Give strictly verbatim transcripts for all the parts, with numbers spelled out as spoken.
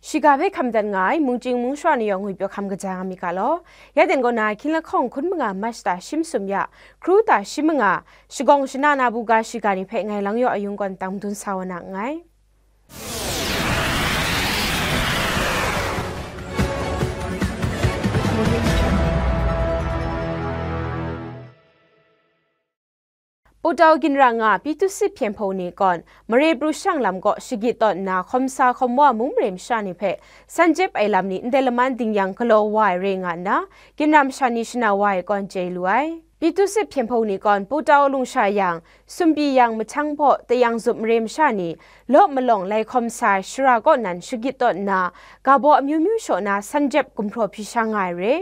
Shiga hpe hkam dat nga ai mungchying mungshwa ni yawng ngwipyaw hkam kaja nga mi ga law. Ya den kaw na hkying lahkawng hkun manga March ta shi masum ya, hkru ta shi manga, shagawng shana na buga shiga ni hpe ngai Lang Yaw Ayung kawn tang madun sa wa na nngai. Putau ginra nga Pyitusit hpyen hpung ni kawn, mare pru shang lam kaw shagit tawn nna, hkawm sa hkawm wa mung mare masha ni hpe san jep ai lam ni ndai laman dingyang galaw wa ai re nga nna, ginra masha ni shana wa ai kawn chye lu ai. Pyitusit hpyen hpung ni kawn, Putau lungsha yang, Sumpi yang, Mahchang baw, Tayang zup mare masha ni, law malawng lai hkawm sa ai shara kaw nan shagit tawn nna, ga baw amyu myu shaw na san jep gumhpraw hpyi sha nga ai re.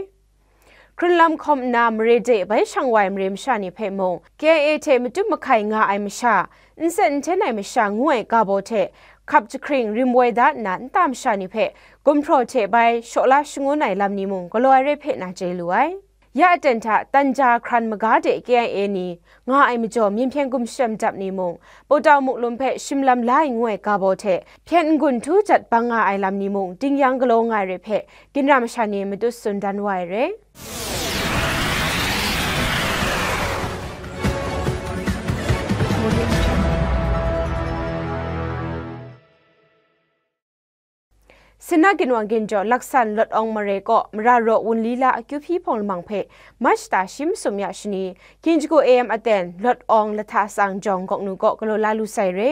Hkrunlam hkawm nna mare de bai shang wa ai mare masha ni hpe mung, K I A hte matum mahkai nga ai masha, nsen nhten ai masha ngu ai ga baw hte hkap jahkring rim woi da nna nta masha ni hpe gumhpraw hte bai shaw la shangun ai lam ni mung galaw ai re hpe na chye lu ai. Ya aten hta Tanja hkran maga de K I A ni nga ai majaw, myin hpyen gumshem dap ni mung, Putau muklum hpe shim lam la ai ngu ai ga baw hte hpyen n-gun htu jat bang nga ai lam ni mung, dingyang galaw nga ai re hpe, ginra masha ni matut tsun dan wa ai re. Sina ginwang ginjaw laksan lawt awng mare kaw mara raw wunli la akyu hpyi hpawng lamang hpe March ta shi masum ya shani, hkying shagu A M aten lawt awng lahta tsang jawng gawk nu kaw galaw la lu sai re.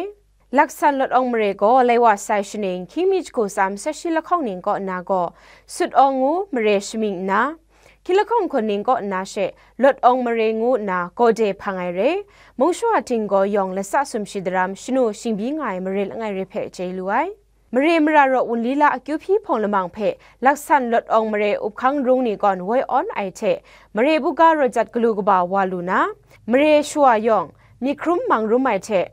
Laksan lawt awng mare gaw lai wa sai shaning, hkying mi shagu tsa masat shi lahkawng ning kaw nna gaw, sut awng ngu mare shamying nna, hkying lahkawng hkun ning kaw nna she, lawt awng mare ngu nna gawde hpang ai re. Mungshawa ting gaw yawng latsa sumshi daram shanu shingbyi nga ai mare langai re hpe chye lu ai. Mare mara raw wunli la akyu hpyi hpawng lamang hpe laksan lawt awng mare up hkang rung ni gawn woi awn ai hte, mare buga raw jat galu kaba wa lu na, mare shawa yawng myit hkrum mang rum ai hte,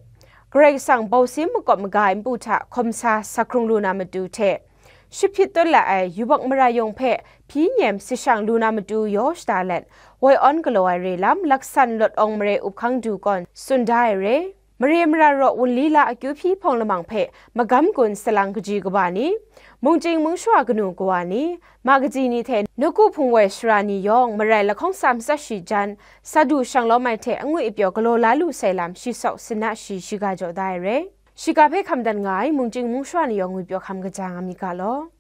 Karai Kasang bau sin makawp maga ai npu hta hkawm sa sa hkrung lu na matu hte, shahpyit tawt la ai yubak mara yawng hpe hpyi nyem sashang lu na matu yaw shada let, woi awn galaw ai re lam laksan lawt awng mare up hkang du gawn tsun da ai re. Mare mara raw wunli la akyu hpyi hpawng lamang hpe magam gun salang kaji kaba ni, mungchying mungshawa kanu kawa ni, ma kaji ni hte nawku hpung woi shara ni yawng marai lahkawng tsa masat shi jan, sa du shang lawm ai hte angwi apyaw galaw la lu sai lam shi sawk sina shi shiga jaw da ai re. Shiga hpe hkam dan nga ai mungchying mungshawa ni yawng ngwipyaw hkam kaja nga mi ga law.